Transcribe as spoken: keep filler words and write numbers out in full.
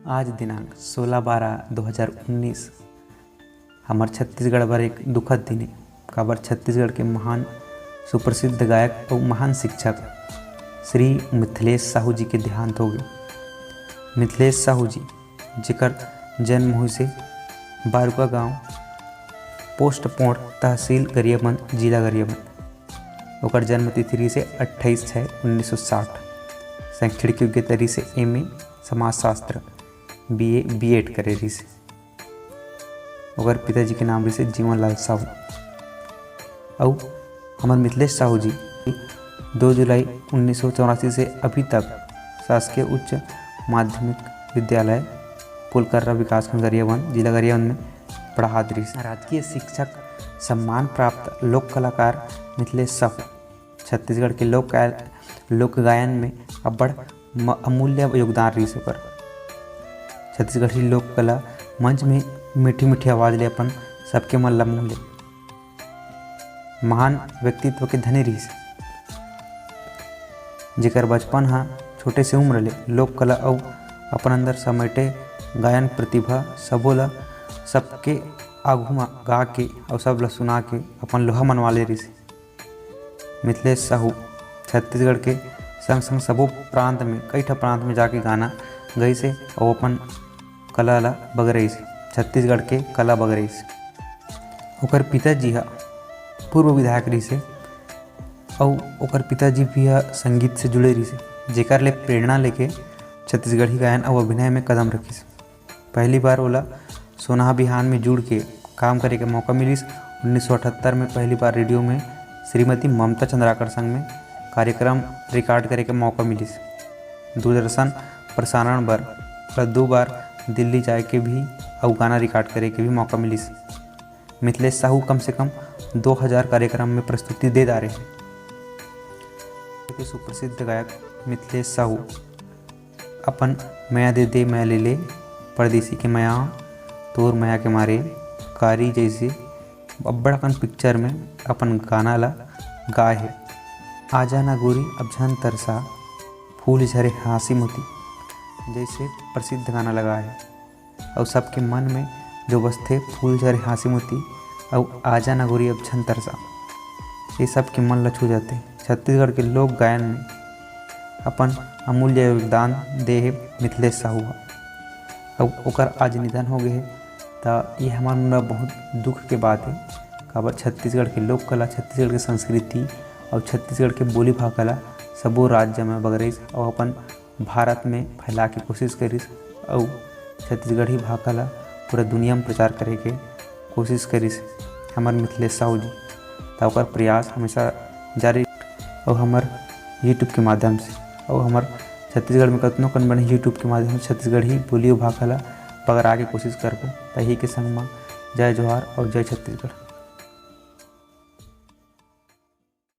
आज दिनांक सोलह बारह दो हज़ार उन्नीस हमर छत्तीसगढ़ बर एक दुखद दिन हे, काबर छत्तीसगढ़ के महान सुप्रसिद्ध गायक अउ महान शिक्षक श्री मिथिलेश साहू जी के देहांत हो गए। मिथिलेश साहू जी, जेकर जन्म हुई से बारुका गांव, पोस्ट पोड़, तहसील गरियाबंद, जिला गरियाबंद। ओकर जन्म तिथि रहिसे अट्ठाईस छः उन्नीस सौ साठ। शैक्षणिक योग्यता रहिसे एम ए समाजशास्त्र, बी ए, बी एड करे रहिसे। ओकर पिताजी के नाम रहिसे जीवन लाल साहू। अउ हमर मिथिलेश साहू जी दो जुलाई उन्नीस सौ चौरासी से अभी तक शासकीय उच्च माध्यमिक विद्यालय पुलकर्रा, विकासखंड गरियाबंद, जिला गरियाबंद में पढ़ात रहिस। राजकीय शिक्षक सम्मान प्राप्त लोक कलाकार मिथिलेश साहू छत्तीसगढ़ के लोक गाय-, लोक गायन में अब्बड़ म-, अमूल्य योगदान रहिस ओकर। छत्तीसगढ़ी लोक कला मंच में मीठी मीठी आवाज ले अपन सबके मन ला मोह ले। महान व्यक्तित्व के धनी रहिस, जेकर बचपन ह छोटे से उम्र ले लोक कला अउ अपन अंदर समेटे गायन प्रतिभा सबो ला सबके आगू म गा के अउ सब ला सुना के अपन लोहा मनवा ले रहिस। मिथिलेश साहू छत्तीसगढ़ के संग संग सबो प्रांत में, कई ठा प्रांत में जाके गाना गइस हे अउ अपन कला ला बगरइस हे, छत्तीसगढ़ के कला बगरइस हे। ओकर पिताजी ह पूर्व विधायक रहिस हे अउ ओकर पिताजी भी ह संगीत से जुड़े रहिस हे, जेकर ले प्रेरणा लेके छत्तीसगढ़ी गायन अउ अभिनय में कदम रखिस। पहली बार ओला सोनाहा बिहान में जुड़ के काम करे के मौका मिलिस। उन्नीस सौ अठहत्तर में पहली बार रेडियो में श्रीमती ममता चंद्राकर संग में कार्यक्रम रिकॉर्ड करे के मौका मिलिस। दूरदर्शन प्रसारण बर ओला दो बार दिल्ली जाए के भी अउ गाना रिकॉर्ड करे के भी मौका मिलिस। मिथिलेश साहू कम से कम दो हज़ार कार्यक्रम में प्रस्तुति दे डारे हे। के सुप्रसिद्ध गायक मिथिलेश साहू अपन मया दे दे मया ले ले, परदेसी के मया, तोर मया के मारे, कारी जइसे अब्बड़ अकन पिक्चर में अपन गाना ला गाए हे। आजा ना गोरी अब झन तरसा, फूल झरे हाँसी मोती जइसे प्रसिद्ध गाना ला गाए हे। अउ सबके मन में जो बसथे फूल झरे हाँसी मोती अउ आजा ना गोरी अब झन तरसा, ये सबके मन ला छू जाथे। छत्तीसगढ़ के लोक गायन में अपन अमूल्य योगदान दे हे मिथिलेश साहू ह। अउ ओकर आज निधन हो गए हे, त ये हमर मन ला बहुत दुख के बात हे, काबर छत्तीसगढ़ के लोक कला, छत्तीसगढ़ के संस्कृति अउ छत्तीसगढ़ के बोली भाखा ला सबो राज्य में बगरइस अउ अपन भारत में फैला के कोशिश करिस अउ छत्तीसगढ़ी भाखा ला पूरा दुनिया में प्रचार करे के कोशिश करिस हमर मिथिलेश साहू जी। त ओकर प्रयास हमेशा जारी अउ हमर YouTube के माध्यम से अउ हमर छत्तीसगढ़ में कतनो कन बने YouTube के माध्यम से छत्तीसगढ़ी बोली अउ भाखा ला बगरा के कोशिश करबो। त इही के संग म जय जोहार अउ जय छत्तीसगढ़।